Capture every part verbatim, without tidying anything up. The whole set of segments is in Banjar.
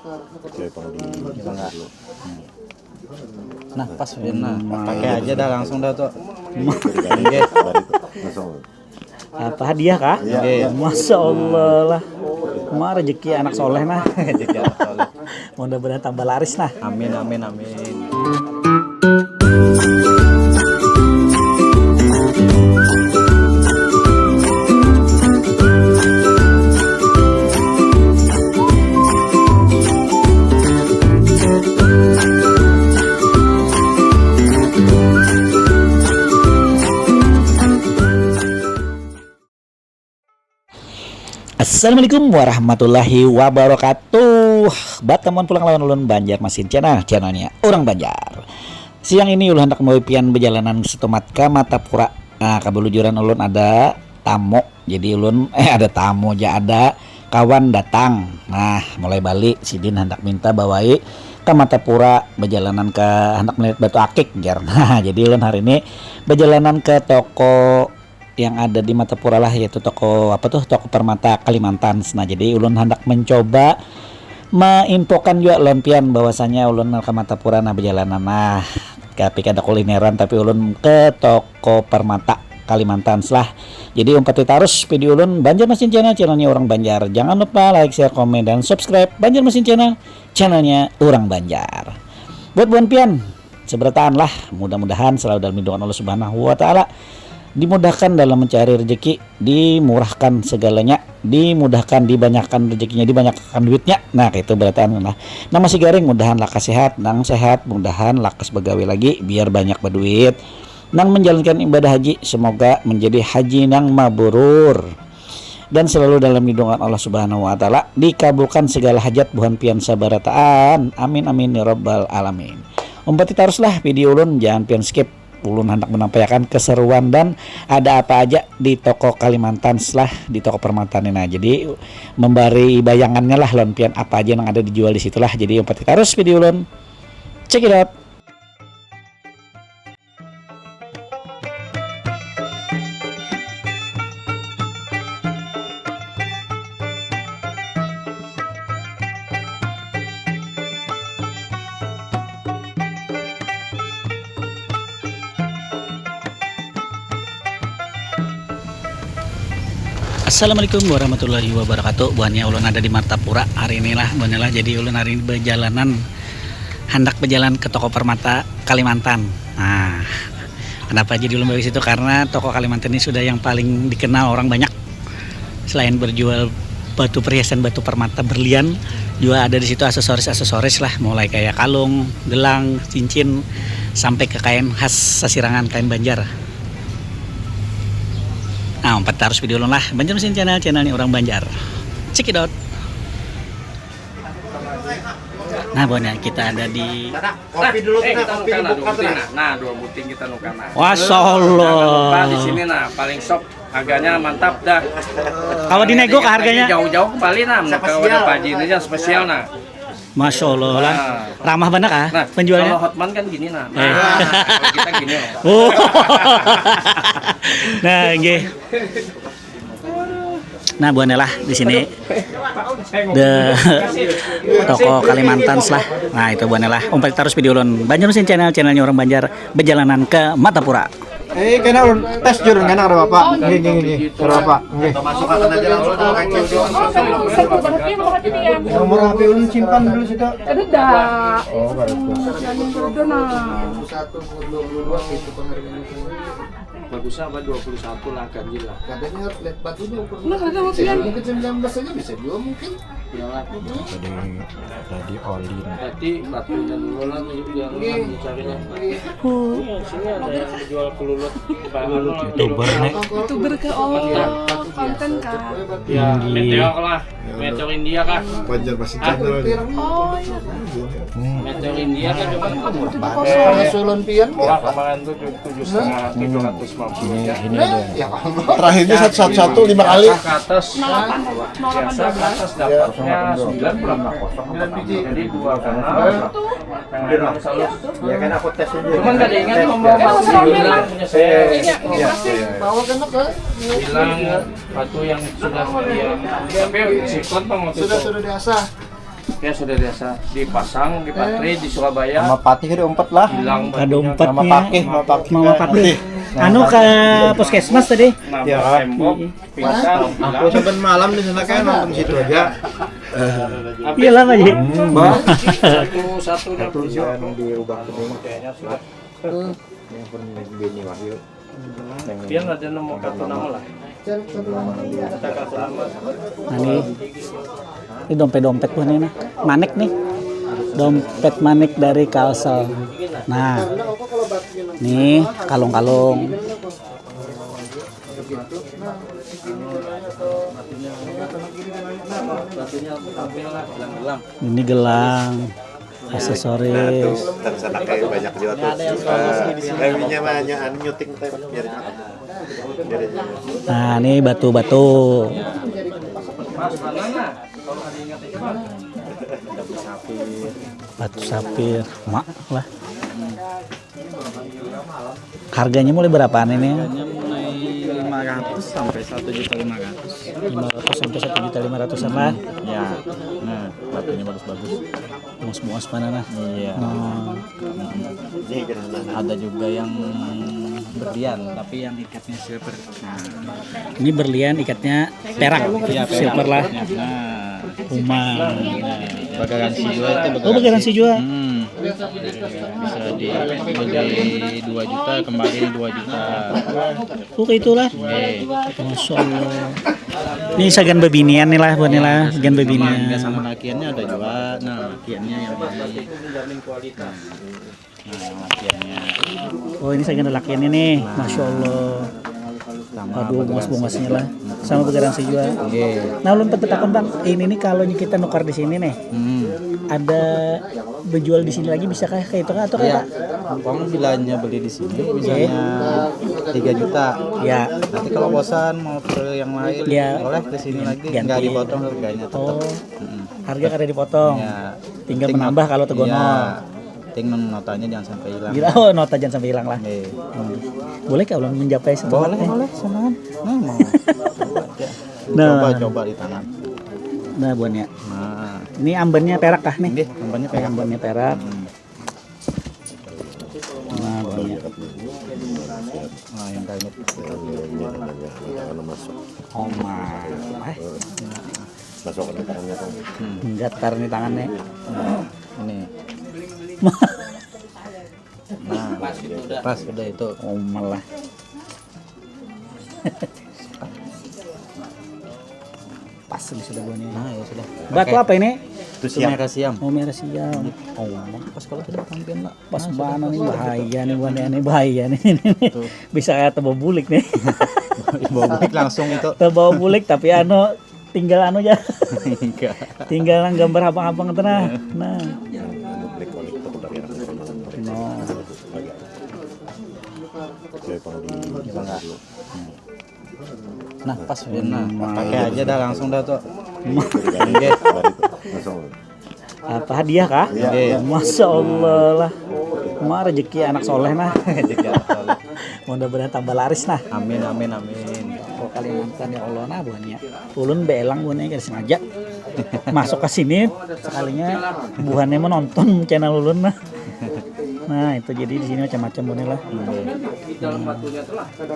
Oke, kalau di Nah, pas ya, nah. Pakai aja dah langsung dah tuh. Oke. Langsung. Apa hadiah kah? Iya, iya. Masya Allah lah. Ma rezeki anak soleh nah. Rezeki anak soleh. Mudah-mudahan tambah laris nah. Amin, amin, amin. Assalamualaikum warahmatullahi wabarakatuh. Batamuan pulang lawan ulun Banjarmasin Channel, channelnya orang Banjar. Siang ini ulun handak membawa pian bejalanan setumat ka Martapura. Nah, kabalujuran ulun ada tamu. Jadi ulun, eh, ada tamu ja, ada kawan datang. Nah, mulai balik sidin handak minta bawai ka Martapura bejalanan ka handak melihat batu akik jar. Nah, jadi ulun hari ini bejalanan ke toko yang ada di Martapura lah, yaitu toko apa tuh, toko Permata Kalimantan. Nah, jadi ulun handak mencoba meinfokan juga lawan pian bahwasanya ulun ka Martapura nah bejalanan nah, tapi kada kulineran, tapi ulun ke toko Permata Kalimantan lah. Jadi umpati tarus video ulun Banjarmasin Channel, channelnya orang Banjar. Jangan lupa like, share, komen, dan subscribe Banjarmasin Channel, channelnya orang Banjar. Buat buhan pian, seberataan lah. Mudah-mudahan selalu dalam lindungan Allah Subhanahu wa Ta'ala. Dimudahkan dalam mencari rezeki, dimurahkan segalanya, dimudahkan, dibanyakan rezekinya, dibanyakan duitnya. Nah, itu berataan lah. Nang masih garing, mudahan lakas sehat, nang sehat, mudahan lakas begawe lagi, biar banyak berduit. Nang menjalankan ibadah haji, semoga menjadi haji nang mabrur. Dan selalu dalam lindungan Allah Subhanahu wa Ta'ala, dikabulkan segala hajat buhan pian sabarataan. Amin, amin, ya rabbal alamin. Umpati taruslah video ulun, jangan pian skip. Ulun handak menampaikan keseruan dan ada apa aja di toko Kalimantan lah, di toko Permata ni. Nah, jadi memberi bayangannya lah lawan pian apa aja yang ada dijual di situ lah. Jadi umpati tarus video ulun. Check it out. Assalamualaikum warahmatullahi wabarakatuh. Buhannya ulun ada di Martapura hari inilah, buhannya lah. Jadi ulun hari ini bejalanan, handak bejalan ke toko Permata Kalimantan. Nah, kenapa jadi ulun bawa situ? Karena toko Kalimantan ini sudah yang paling dikenal orang banyak. Selain berjual batu perhiasan, batu permata, berlian, juga ada di situ aksesoris-aksesoris lah, mulai kayak kalung, gelang, cincin, sampai ke kain khas Sasirangan, kain Banjar. Nah, umpati tarus video ulun lah. Banjarmasin Channel, channelnya orang Banjar. Check it out. Nah, buhannya kita ada di Kopi dulu. Eh, kita kopi nukar, nah, dua buting, nah. Nah, dua buting kita nukar, nah. Masya Allah. Jangan lupa di sini, nah, paling shop, harganya mantap dah. Kalau dinego kah harganya? Jauh-jauh kembali, nah, ke wadah Pak Haji ini yang spesial, nah. Masya Allah lah. Nah. Ramah banget kah penjualnya? Nah, kalau Hotman kan gini, nah. Eh. Nah, kalau kita gini loh. Oh. Nah, nggih. Nah, buhannya lah di sini. The toko Kalimantan lah. Nah, itu buhannya lah. Umpati tarus video ulun. Banjarmasin Channel, channelnya orang Banjar, bejalanan ke Martapura. Eh, kena ulun tes jur, kena kada apa-apa. Nggih, nggih, nggih. Kada apa-apa. Nggih. Nomor H P ulun simpan dulu situ. Kada ada. Oh, kada ada. Jangan kada ada, nah. Bagusnya apa, dua puluh satu lah, ganjil lah. Katanya harus lihat batunya ukuran. Nah, ada maksudnya. Mungkin sembilan belas aja bisa juga mungkin. Iyalah. Tadi, tadi oli. Tadi batunya dulu lah, yang dicari lah. Iya, sini ada yang jual kelulut. Kelulut. YouTuber, nih. YouTuber ke, oh, konten kah? Ya, India. Meteor lah. Meteor India kah? Banjarmasin Channel. Oh, iya. Hmm. Meteor India kan cuma tujuh kosong. Susulan pian. Murah kemarin tuh tujuh setengah, tujuh ratus lima puluh. Ini, ini ada. Ya Allah. Terakhirnya satu satu satu lima kali. Ke atas. Nol delapan, nol delapan, biasa ke atas dapatnya sembilan puluh enam kosong. Jadi dua kali. Ya kan, aku tes dulu. Cuman gak ada ingat ngomong. Iya, iya. Bawa kena ke. Bilang batu yang sudah, iya. Tapi sikon pang waktu itu. Sudah, sudah diasah. Ya, sudah biasa dipasang, dipatri di Surabaya. Mama Patih ada empat lah. Hilang. Ada batunya. Empat. Mama nih. Pakih, Mama Pakih. Mama Pakih. Anu ke puskesmas tadi. Nah, ya. Tembok, pingsan, hilang. Aku sampai malam di sana kan nonton situ aja. Iya lah, Pak Ji. Hmm. Bah. Satu-satu. Satu yang diubah. Kayaknya sudah. Yang pernah Beni Wahyu. Pian ada nemu kartu nama lah. Kita kartu nama. Nah, ini, ini dompet-dompet buah nih, nah. Manik nih. Dompet manik dari Kalsel. Nah, nih kalung-kalung. Ini gelang. Aksesoris. Nah, tuh, terus anaknya banyak juga tuh. Ada yang bagus. Eh, ini mah hanya anu nyuting teh, biarin. Biarin. Nah, ini batu-batu. Batu sapir. Batu sapir, mak lah. Harganya mulai berapaan ini? Harganya mulai lima ratus sampai satu juta lima ratus. Lima ratus sampai satu juta lima ratusan lah. Ya, nah, batunya bagus-bagus. Bungas-bungas mana nah? Iya. Hmm. Ada juga yang berlian, tapi yang ikatnya silver. Nah. Ini berlian, ikatnya perak. Iya, perak. Silver lah. Nah. Uma. Nah, bagaransi jua itu. Oh, bagaransi jua. Hmm. Bisa dibeli dua juta, kembali dua juta. Oh, kayak itulah. Iya. Masya Allah. Ini sagan bebinian nih lah, buat nih lah, sagan bebinian. Sama, sama lakiannya ada juga. Nah, lakiannya yang ini. Nah, yang lakiannya. Oh, ini sagan lakian ini. Nah. Masya Allah. Sama. Aduh, bagaransi bungas-bungasnya lah. Sama bagaransi jua. Iya. Nah, ulun pengen takon, Bang. Ini nih, kalau kita nukar di sini nih, hmm, ada bejual di sini lagi, bisa kah kayak itu kah, atau kayak apa? Iya. Uang bilanya beli di sini, iya, misalnya tiga juta. Iya. Nanti kalau bosan mau ke yang lain, iya, boleh ke sini lagi. Ganti. Nggak dipotong harganya tetap. Oh. Mm-mm. Harga kada dipotong. Iya. Tinggal penting menambah not-, kalau tegonol. Iya. Penting non-, notanya jangan sampai hilang. Gila, oh, nota jangan sampai hilang lah. Iya. Hmm. Boleh kah ulun mencapai setempat? Boleh, nih? Boleh, samaan. Nah, mau. Coba aja. Nah. Coba, coba di tangan. Nah, buannya. Nah. Ini ambannya perak kah nih? Nggih, ambannya perak. Ambannya perak. Hmm. Nah, buannya. Nah, yang kayak gitu. Oh, mah. Eh. Masuk ke tangannya tuh. Hmm. Gatar nih tangannya. Nah, ini. Nah, pas sudah itu. Oh, malah. Pas ini sudah buahnya. Nah, ya sudah. Batu apa ini? Itu siam. Merah siam. Oh, merah siam. Oh, pas kalau sudah tampilan, Pak. Pas banget nih, bahaya nih, buahnya nih, bahaya nih. Tuh. Bisa kayak tebau bulik nih. Tebau bulik langsung itu. Tebau bulik, tapi anu, tinggal anu aja. Enggak. Tinggal nang gambar habang-habang itu nah. Nah. Yang anu, klik-klik itu dari orang. No. Saya pernah di. Gimana? Nah, pas, Win, nah. Hmm. Pakai aja dah, langsung dah tuh. Oke. Langsung. Apa, hadiah kah? Iya. Iya. Masya Allah lah. Ma, rezeki anak soleh nah. Rezeki anak soleh. Mudah-mudahan tambah laris nah. Amin, amin, amin. Ke Kalimantan, ya Allah, nah, buhannya. Ulun beelang, buhannya kada sengaja masuk ke sini, sekalinya buhannya menonton channel ulun nah. Nah, itu jadi di sini macam-macam buhannya lah. Hmm.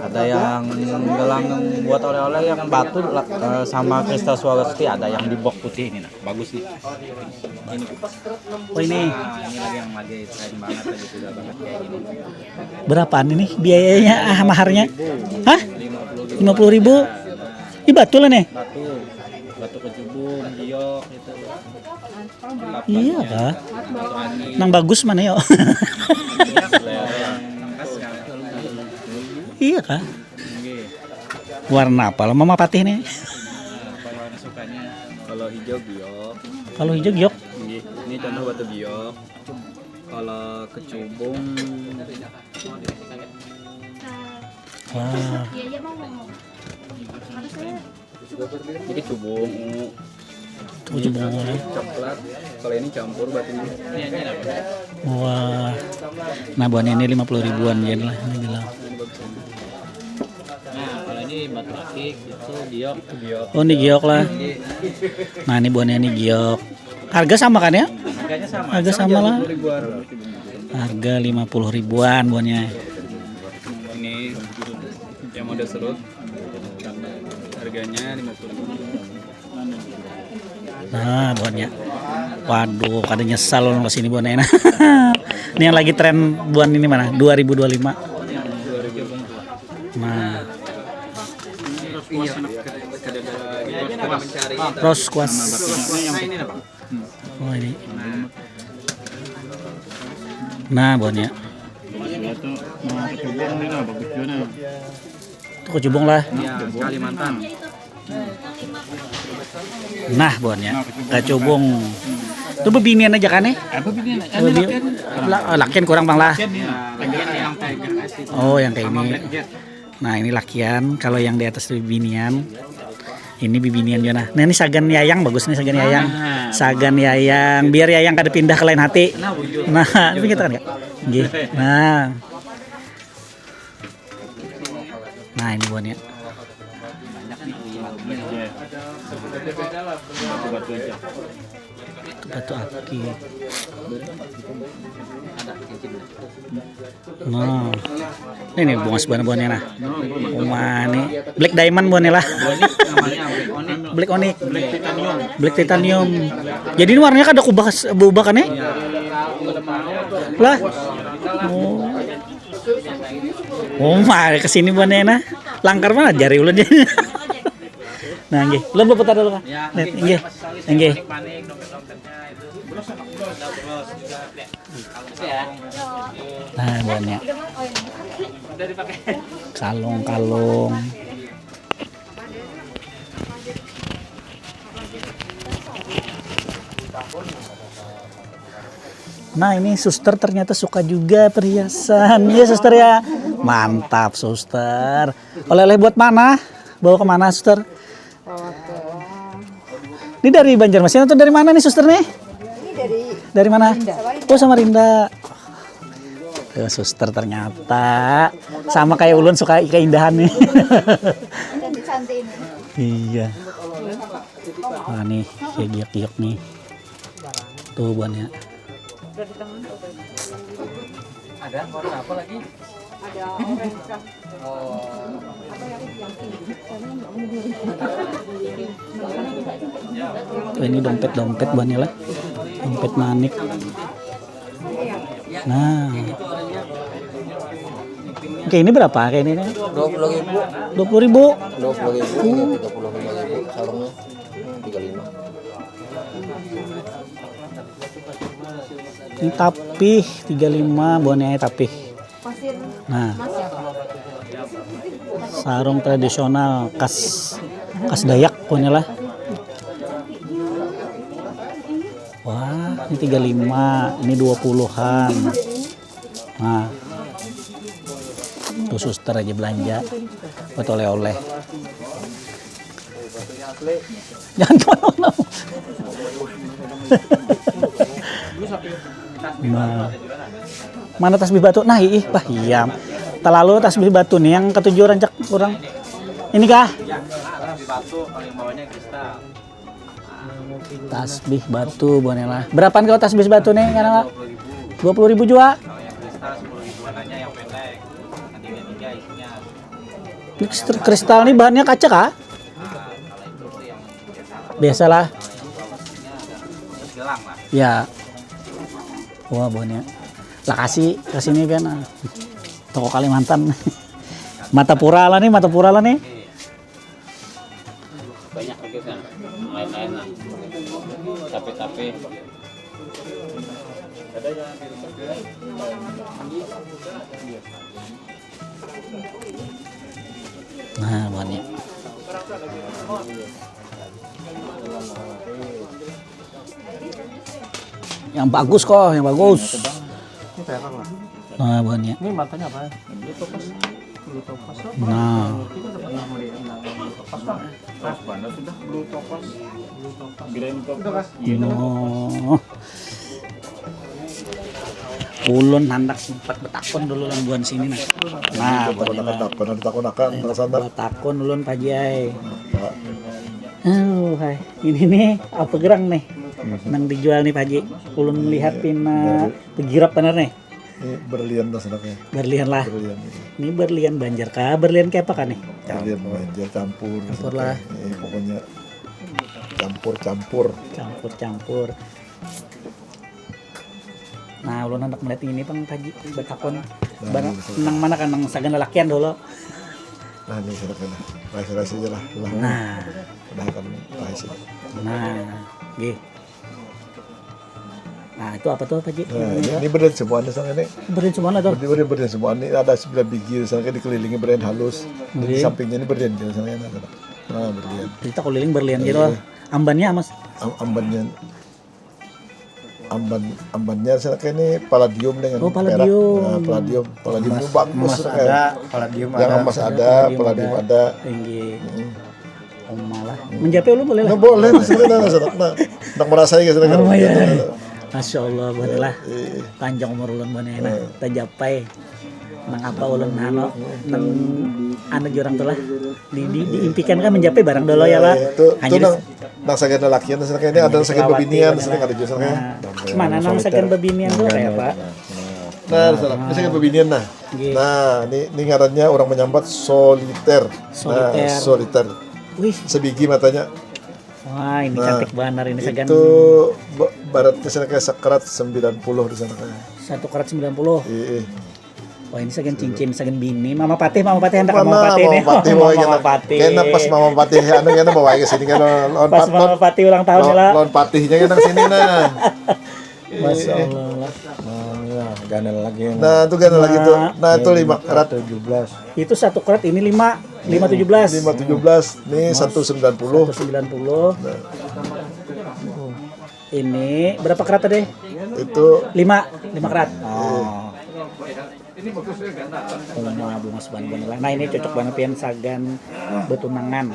Ada yang gelang buat oleh-oleh yang batu lah, eh, sama kristal Swarovski, ada yang di box putih ini nah. Bagus nih. Oh, ini. Nah, ini lagi yang lagi tren banget, lagi suka banget kayak gini. Berapaan ini biayanya, ah, maharnya? Hah? Lima puluh ribu. Lima puluh ribu? Ini batu lah nih. Batu. Batu kecubung, giok gitu. Iya kah? Batu akik. Nang bagus mana yo? Selera. Nang khas kan. Iya kah? Nggih. Warna apa lo, Mama Patih nih? Nah, kalau warna sukanya, kalau hijau giok. Kalau hijau giok? Nggih, ini contoh batu giok. Kalau kecubung. Wah. Ini kecubung, ungu. Itu kecubung ungu, ya. Coklat. Kalau ini campur batunya. Wah. Nah, buahnya ini lima puluh ribuan yen lah, ini bilang. Nah, kalau ini batu akik, itu giok. Itu giok. Oh, ini giok lah. Nah, ini buahnya ini giok. Harga sama kan ya? Harganya sama. Harga sama lah. Harga lima puluh ribuan buahnya. Ini yang model serut. Harganya lima puluh ribu. Nah, buahnya. Waduh, kada nyesal ulun ke sini buahnya. Ini yang lagi tren buah ini mana? Dua ribu dua lima. Nah. Rose quartz. Oh, ini. Nah, buahnya. Itu kecubung lah. Kalimantan. Nah, buahnya. Kecubung. Itu bebinian aja kan, eh? Lakian kurang, Bang, lah. Oh, yang kayak ini. Nah, ini lakian. Kalau yang di atas itu bibinian. Ini bibinian juga, nah. Nah, ini sagan yayang, bagus nih sagan yayang. Sagan yayang, biar yayang kada pindah ke lain hati. Nah, ini kita kan, Kak? Nggih. Nah. Nah, ini buahnya. Itu batu akik. Nah. Ini nih bungas buahnya, buahnya, nah. Uma nih. Black diamond buahnya lah. Black onyx. Black titanium. Jadi ini warnanya kada kubah, berubah kan nih? Lah. Oh. Uma kesini buahnya, nah. Langkar mana jari ulun. Nah, nggih. Ulun berputar dulu, Kak. Nih, nggih. Nggih. Nah, buahnya. Kalung-kalung. Nah, ini suster ternyata suka juga perhiasan. Ya, suster ya. Mantap, suster. Oleh-oleh buat mana? Bawa kemana, suster? Ini dari Banjarmasin atau dari mana nih, suster nih? Ini dari Dari mana? Samarinda. Oh, Samarinda. Ya, suster ternyata sama kayak ulun suka keindahan nih. Cantik-cantik ini. Iya. Nah, nih, kayak giok-giok nih. Tuh buahnya. Ada warna apa lagi? Ada orange. Tuh, ini dompet-dompet buahnya lah. Dompet manik. Nah. Oke, ini berapa kayak ini? Dua puluh ribu. Dua puluh ribu. Dua puluh ribu, ini tiga puluh lima ribu, sarungnya tiga lima. Ini tapih tiga lima, buahnya tapih. Nah. Sarung tradisional khas khas Dayak punya lah. Wah, ini tiga lima, ini dua puluhan. Nah. Tuh suster aja belanja buat oleh-oleh. Jangan kemana-mana. Nah. Mana tasbih batu? Nah, ih, bah, iya. Terlalu tasbih batu nih yang ketujuh rancak kurang. Ini kah? Tasbih batu, Bonela. Berapaan kalau tasbih batu nih, karena dua puluh ribu juga. Ini kristal, kristal nih bahannya kaca kah? Biasalah. Ya. Wah, buahnya. Lah, kasih ke sini kan, ah. Toko Kalimantan. Mata pura lah nih, mata pura lah nih. Banyak lagi kan, lain-lain lah. Tapi-tapi. Nah, buahnya. Yang bagus kok, yang bagus. Ini perak lah. Nah, buahnya. Ini matanya apa? Blue topaz. Blue topaz apa? Nah. Kita udah pernah melihat blue topaz, Bang. Pas banget sudah blue topaz. Blue topaz. Grand topaz. Udah, Kak? Iya. Oh. Ulun handak sempat betakun dulu lawan buhan sini, nah. Nah, buhan ini, lah. Betakun, betakun akan, handak betakun ulun, Pak Jai. Pak. Oh, hai. Ini nih, apa gerang nih? Nang dijual nih, Pak Haji. Ulun lihat pina begirap banar nih. Ini berlian lah sedapnya. Berlian lah. Berlian. Ini berlian Banjar kah? Berlian kayak apa kah nih? Berlian Banjar campur. Campur lah. Ini pokoknya campur-campur. Campur-campur. Nah, ulun hendak melihat ini, Bang Haji, bertakun. Bang, nang mana kan, nang sagan lalakian dulu. Nah, ini sedapnya. Rahasia-rahasia aja lah. Lah. Nah, Udah kan rahasia. nah, gih. Nah, itu apa tuh, Pak Haji? Nah, ini, ini berlian semua nih sana ini. Berlian semua lah tuh. Berlian, berlian semua ini ada sembilan biji sana kayak dikelilingi berlian halus. Di Oke. Sampingnya ini berlian sana ya. Nah, berlian. Kita keliling berlian gitu. Ambannya, Mas. Am- ambannya amban ambannya sana kayak ini palladium dengan Oh, perak. Palladium. Nah, palladium, palladium itu bagus Emas kan. Ada, palladium Yang ada. emas ada, palladium ada. Tinggi. Omalah. Menjape ulun boleh Nah, lah. Boleh sebenarnya sana. Nah, nak merasa ya sana kan. Oh, iya. Masya Allah, boleh lah. Panjang umur ulun, boleh lah. Tajapai. Nang apa ulun anu, nang anu jurang tuh lah. Di, di, diimpikan kan menjape barang dulu ya lah. Itu itu Hanya nang nang sagan lalakian sana kayak ini ada sagan Selawati, bebinian bener. sana ada juga sana kayak. Nah, mana nang sagan bebinian tuh kayak apa? Nah, salah. Ini sagan bebinian nah. Oke. Nah, ini ini ngarannya orang menyambat soliter. Soliter. Nah, soliter. Wih, Sebiji matanya. Wah, ini Nah, cantik banar ini sagan. Itu ba- baratnya sana kayak sekerat sembilan puluh di sana kayak. Satu karat sembilan puluh. Iya. Wah, ini sagan cincin, sagan bini. Mama Patih, Mama Patih hendak Mana Mama Patih Mama nih. Patih, Mama wah, kena, Patih. Kena pas Mama Patih anu kena bawa ke sini kan lawan Pas Pat- Mama Patih ulang tahun lawan, lah. Lawan Patihnya kan nang sini nah. Masya Allah. Nah, ini lah, ganal lagi ini. Nah, itu kan lagi tuh. Nah, itu lima karat. Tujuh belas. Itu satu karat ini lima, lima tujuh belas. Lima tujuh belas, nih satu sembilan puluh. Satu sembilan puluh. Ini berapa karat tadi? Itu Lima, lima karat. Oh. Uma bungas banget lah. Nah, ini cocok banget pian sagan betunangan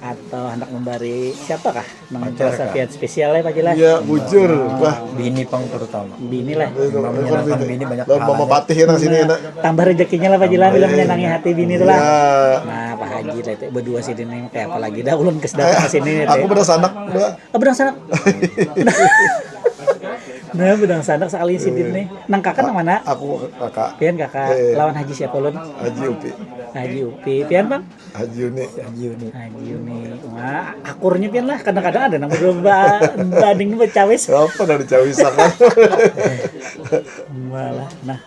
atau hendak membari siapakah nang terasa pian spesial ya, Pak Jila? Iya, bujur. Wah, Bini pang terutama. Bini lah. itu Menyenangkan bini banyak Lawan hal Mama ya. Patih nang sini enak. Tambah rezekinya lah, Pak Jila, bila menyenangi hati bini tuh lah. Ya. Nah, Pak Haji lah itu berdua sini nih kayak apa lagi dah ulun ke datang ke sini nih. Aku pernah sanak, Mbak. Oh, pernah sanak. Nah, bedang sanak sekali sidin nih. Nang kakak nang mana? Aku kakak. Pian kakak Eh. Lawan Haji siapa ulun? Haji Upi. Haji Upi. Pian, Bang? Haji Uni. Haji Uni. Haji Uni. Wah, akurnya pian lah. Kadang-kadang ada nang berdua ba- banding bacawis. Apa dari Cawisakan? Malah. Nah,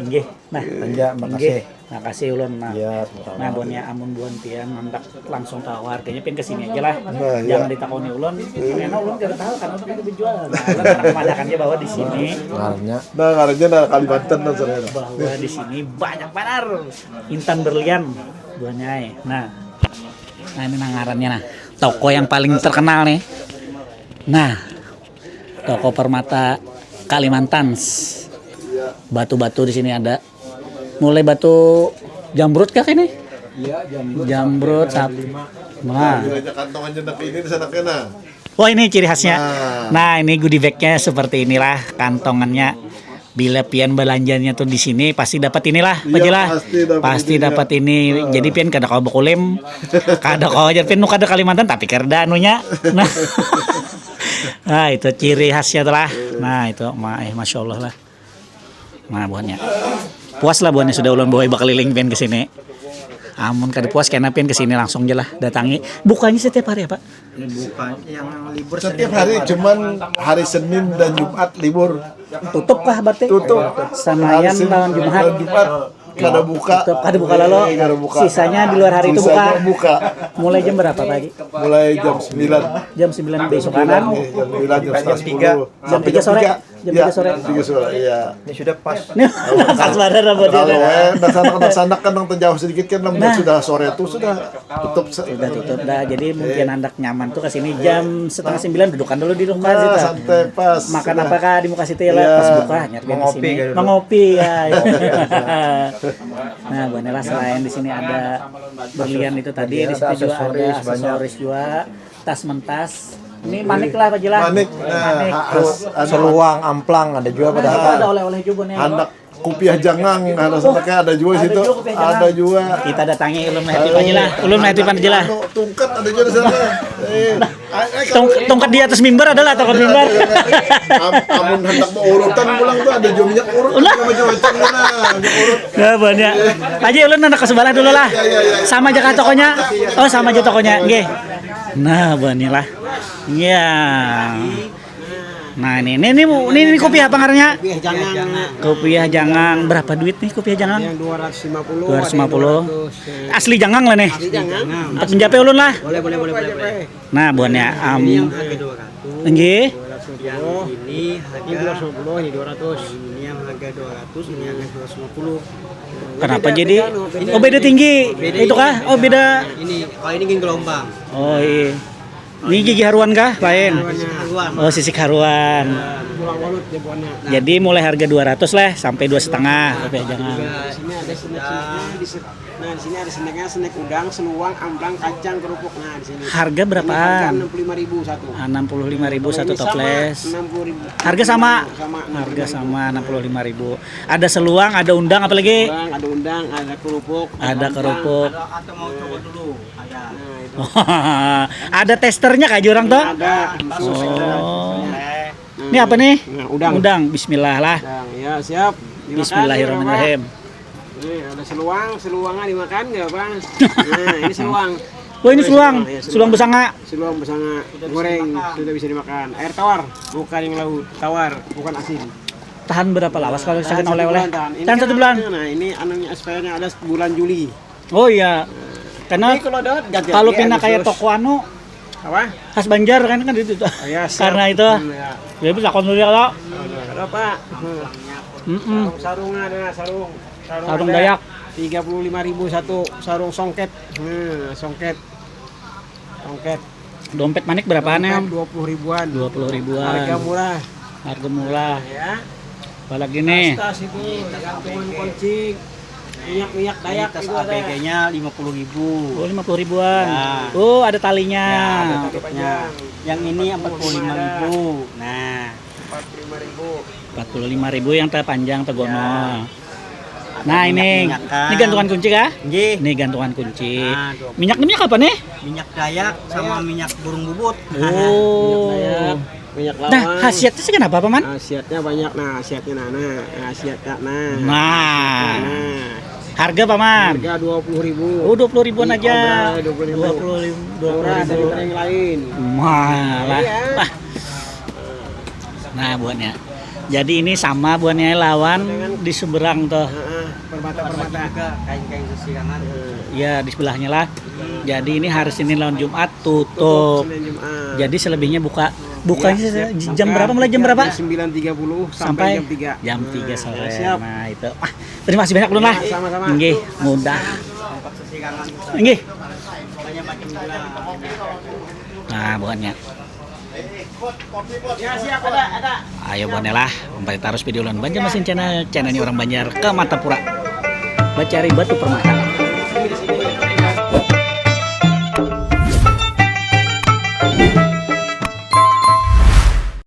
inggih. Nah, Anja, inggih. makasih. Makasih ulun. Nah, Iya, sama-sama. Nah, buhannya amun buhan pian handak langsung tawar, kayaknya pian kesini aja lah. Nah, iya. Jangan ditakoni ulun. Karena ulun kada tahu karena ulun kada berjual. Nah, ulun handak memadakannya bahwa di sini Ngarannya Nah, ngarannya nah Kalimantan nah sana. bahwa di sini banyak banar intan berlian buhannya ai. Nah, nah ini nah ngarannya nah toko yang paling terkenal nih. Nah, toko permata Kalimantan. Batu-batu di sini ada. Mulai batu jamrut kah ini? Iya, jam Jamrut tap. Nah. Banyak kantongan jendak ini di sana kena. Wah, ini ciri khasnya. Nah. Nah, ini goodie bag-nya seperti inilah kantongannya. Bila pian belanjanya tuh di sini pasti dapat inilah, Pak Iya, Jila. Pasti dapat Pasti ininya. Dapat ini. Jadi pian kada kawa bekulim. Kada kawa jadi pian nu kada Kalimantan tapi kada anunya. Nah. Nah, itu ciri khasnya tuh lah. Nah, itu ma eh masya Allah lah. Nah, buhannya. Puas lah buhannya sudah ulun bawa bakeliling pian ke sini. Amun kada puas kena pian ke sini langsung aja lah datangi. Bukanya setiap hari apa? Bukan yang libur Setiap hari cuman hari Senin dan Jumat libur. Tutup kah berarti? Tutup. Sanayan Hari Senin lawan Jumat. Dan Jumat kada buka. Tutup, kada buka lalu. Eh, kada buka. Sisanya di luar hari itu Sisanya buka. Buka. Mulai jam berapa pagi? Mulai jam sembilan. Jam sembilan besok kanan. Eh, jam sembilan, jam setengah Jam tiga. sepuluh. Jam tiga sore. Jam Ya, tiga sore. Jam tiga sore, iya. Ini sudah pas. Nih, pas banar apa dia? Kalau eh, nah sanak, nah sanak kan yang terjauh sedikit kan, namun Nah. Sudah sore tuh sudah tutup. Se- Sudah tutup dah. Jadi mungkin handak nyaman tuh ke sini jam setengah sembilan dudukan dulu di muka Nah, situ. santai pas. Makan Sudah. apa kah di muka situ ya lah, Iya. Pas buka nyari di Mengopi sini. Kan dulu. Mengopi ya. Nah, buhannya lah selain di sini ada berlian itu tadi, di Ada situ juga ada aksesoris banyak. Aksesoris juga, tas mentas. Ini manik lah Pak Jila. Manik, nah, Manik. ha- has- anu, Seluang amplang ada juga Nah, padahal. itu ada oleh-oleh juga nih. Handak Kupiah jangang, ada sana kayak ada juga situ. Ada juga. Kita datangi ulun Mehdi Panji lah. Ulun Mehdi Panji lah. Anu, tungkat ada juga di sana. Eh, eh, eh, kalau Tungkat di atas mimbar adalah tungkat mimbar. Am- amun hendak mau urutan pulang tuh ada juga minyak urut. Ulah. Macam-macam sana, minyak urut. Nah, banyak. Aja ulun anak ke sebelah dulu lah. Ya, ya, ya. Sama aja kah tokonya? Oh, sama aja tokonya. Nggih. Nah, banyak lah. Ya. Nah, ini ini ini, ini, ini kopi apa ngarannya? Kopi jangan. Kopi jangang. Berapa duit nih kopi jangang? Yang dua ratus lima puluh. Dua ratus lima puluh. Asli jangang lah nih. Asli jangang. Untuk mencapai ulun lah. Boleh, boleh, boleh, boleh, boleh. Nah, buahnya am. Ini yang harga dua ratus. Nggih. Yang ini harga dua ratus lima puluh, ini dua ratus. Ini yang harga dua ratus, ini harga dua ratus lima puluh. Kenapa jadi? Oh, beda tinggi. Itu kah? Oh, beda. Ini, kalau ini gin gelombang. Oh, iya. Ini gigi haruan kah? Lain. Haruan. Oh, sisik haruan. Jadi mulai harga dua ratus lah sampai dua setengah, tapi jangan. Nah, di sini ada snack-snacknya, di se-, nah, di sini ada snacknya, snack udang, seluang, amplang, kacang, kerupuk. Nah, di sini. Harga berapaan? Ini harga enam puluh lima ribu satu. Ah, enam puluh lima ribu satu toples. Enam puluh ribu. Harga sama. Sama, harga sama enam puluh lima ribu. Ada seluang, ada undang, apa lagi? Seluang, ada undang, ada kerupuk, ada amplang. Ada kerupuk. Atau mau coba dulu? Ada. Nah, itu. Ada testernya kah jurang tuh? Ada. Oh. Ini apa nih? Nah, udang. Udang. Bismillah lah. Udang, ya, siap. Dimakan, Bismillahirrahmanirrahim. Ini ada seluang, seluangnya dimakan nggak apa? Nah, ini seluang. Wah, ini seluang. Seluang, ya, seluang. Seluang besanga. Seluang besanga goreng sudah bisa dimakan. Air tawar, bukan yang laut. Tawar, bukan asin. Tahan berapa lawas kalau misalkan oleh-oleh? Tahan satu bulan. Tahan satu bulan. Nah, ini anunya, expirednya ada bulan Juli. Oh iya. Karena kalau ada ganti kalau lagi pina kayak Agustus. Toko anu apa? Khas Banjar kan, kan itu tuh. Oh, iya, siap. Karena itu. Hmm, ya. Ya bisa konsul ya lo. Ada apa? Hmm. Mm-mm. Sarung, sarung ada, sarung. Sarung ada. Dayak. Tiga puluh lima ribu satu sarung songket. Hmm, songket. Songket. Dompet manik berapaan ya? Dua puluh ribuan. Dua puluh ribuan. Harga murah. Harga murah. Ya. Apalagi nih? Tas, tas itu, gantungan kunci, minyak-minyak Dayak tas itu ada. A B G-nya lima puluh ribu. Oh, lima puluh ribuan. Ya. Oh, ada talinya. Ya, ada tutupnya. Yang ini empat puluh lima ribu. Nah. Empat puluh lima ribu. Empat puluh lima ribu yang terpanjang tegonol. Ya. Nah, ini. Ini gantungan kunci kah? Nggih. Ini gantungan kunci. Nah, minyak, minyak apa nih? Minyak Dayak sama minyak burung bubut. Oh. Minyak Dayak, minyak lawang. Nah, khasiatnya sih kenapa, Paman? Khasiatnya banyak. Nah, khasiatnya nah, nah, nah, khasiatnya nah. Nah. Nah. Harga, Paman? Harga dua puluh ribu. Oh, dua puluh ribuan aja. Dua puluh ribu. Dua puluh ribu. Murah daripada yang lain. Malah. Iya. Nah, buahnya. Jadi ini sama buahnya lawan di seberang tuh. Heeh, permata-permata. Juga kain-kain sesirangan. Ya, di sebelahnya lah. Jadi ini hari Senin lawan Jumat tutup. Tutup Senin Jumat. Jadi selebihnya buka. Bukanya jam berapa, mulai jam berapa? Jam sembilan tiga puluh sampai jam tiga. Jam tiga sore. Nah, siap. Nah, itu. Ah, terima kasih banyak, Ulun lah. Ya, sama-sama. Nggih, mudah. Nggih. Nah, buahnya. Ayo, buhannya lah, umpai tarus video lawan Banjarmasin Channel, channelnya orang Banjar ke Martapura. Bacari Batu Permata.